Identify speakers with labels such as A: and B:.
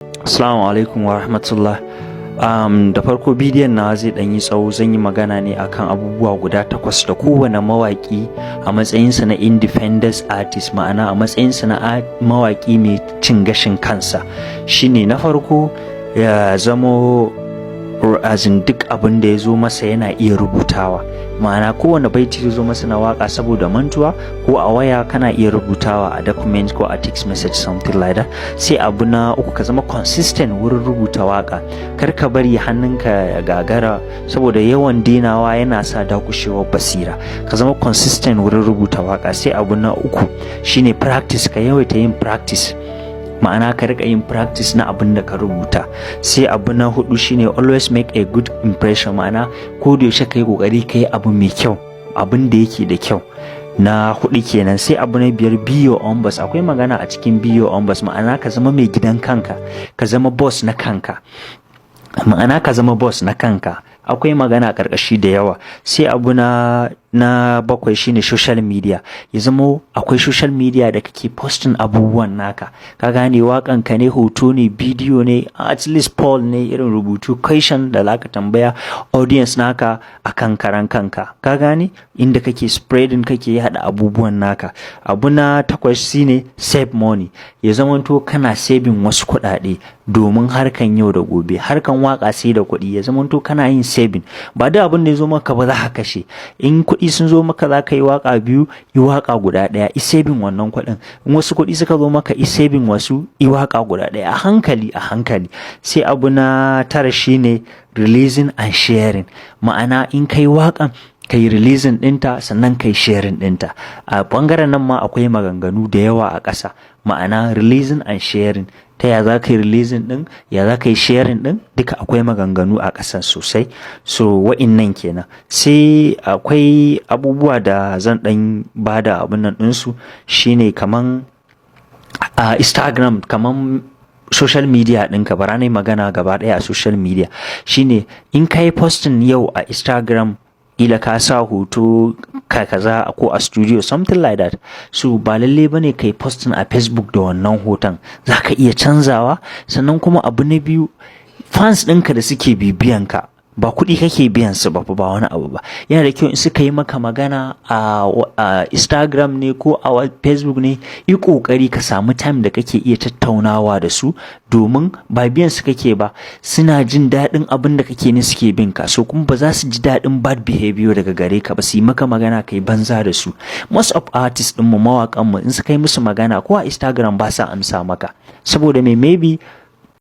A: Assalamu alaikum wa rahmatullah. Da farko bidiyon na zai ɗan yi tsawo. Zan yi magana ne akan abubuwa guda takwas da kowane mawaƙi a matsayinsa na independent artist, ma'ana a matsayinsa na mawaƙi mai cin gashin kansa. Shine na farko, ya zamo azin duk abin da ya zo masa yana iya rubutawa, ma'ana kowane baiti ya zo masa na waka, saboda mantuwa ko a waya kana iya rubutawa a document ko a text message, something like that. Sai abu na uku, ka zama consistent wurin rubuta waka. Kar ka bari hannunka ya gagara, saboda yawan denawa yana sa dakushewar basira. Ka zama consistent wurin rubuta waka. Sai abu na uku shine practice. Ka yawaita yin practice, ma'ana ka rika yin practice na abin da ka rubuta. Sai abu na hudu shine always make a good impression, ma'ana ko da yaushe ka yi kokari ka yi abu mai kyau, abin da yake da kyau. Na hudu kenan. Sai abu na biyar, be your own boss. Akwai magana a cikin be your own boss, ma'ana ka zama mai gidan kanka, ka zama boss na kanka, ma'ana ka zama boss na kanka. Akwai magana karkashi da yawa. Sai abu na bakwai shine social media. Ya zama akwai social media da kake posting abubuwan naka, ka gane? Wakan ka ne, hoto ne, bidiyo ne, at least poll ne, irin rubutu question da zaka tambaya audience naka akan karan kanka, ka gane? Inda kake spreading, kake hada abubuwan naka. Abu na takwas shine save money. Ya zamanto kana saving wasu kuɗaɗe domin harkan yau da gobe. Harkan waka sai da kuɗi. Ya zamanto kana yin saving, ba da abin da ya zo maka ba za ka kashe. In kuɗi sun zo maka za ka yi waka biyu, yi waka guda ɗaya, yi saving wannan kuɗin. In wasu kuɗi suka zo maka, yi saving wasu, yi waka guda ɗaya, a hankali a hankali. Sai abu na tara shine releasing and sharing, ma'ana in kai wakan, kai releasing ɗinta, sannan kai sharing ɗinta. A ɓangaren nan ma akwai maganganu da yawa a ƙasa, ma'ana releasing and sharing, ta ya za ka yi releasing ɗin, ya za ka yi sharing ɗin, duka akwai maganganu a ƙasan sosai. So wa'innan kenan. Sai akwai abubuwa da zan ɗan bada abin nan ɗinsu, shine kaman a Instagram, kaman social media ɗinka. Bara na yi magana gaba ɗaya a social media. Shine in ka yi posting yau a Instagram, ila ka sa hoto ka kaza ko a studio, something like that, so ba lalle bane kai posting a Facebook da wannan hoton. Za ka iya canzawa. Sannan kuma abu na biyu, fans ɗinka da suke bibiyan ka, ba kuɗi kake biyan su ba, ba wani abu ba. Yana da kyau in suka yi maka magana a Instagram ne ko a Facebook ne, yi ƙoƙari ka samu time da kake iya tattaunawa da su, domin ba biyan su kake ba, suna jin daɗin abin da kake ne suke bin ka. So kuma ba za su ji daɗin bad behavior daga gare ka ba, su yi maka magana kai banza da su. Most of artists ɗin mu, mawaƙan mu, in suka yi musu magana ko a Instagram, ba sa amsa maka. Saboda me? Maybe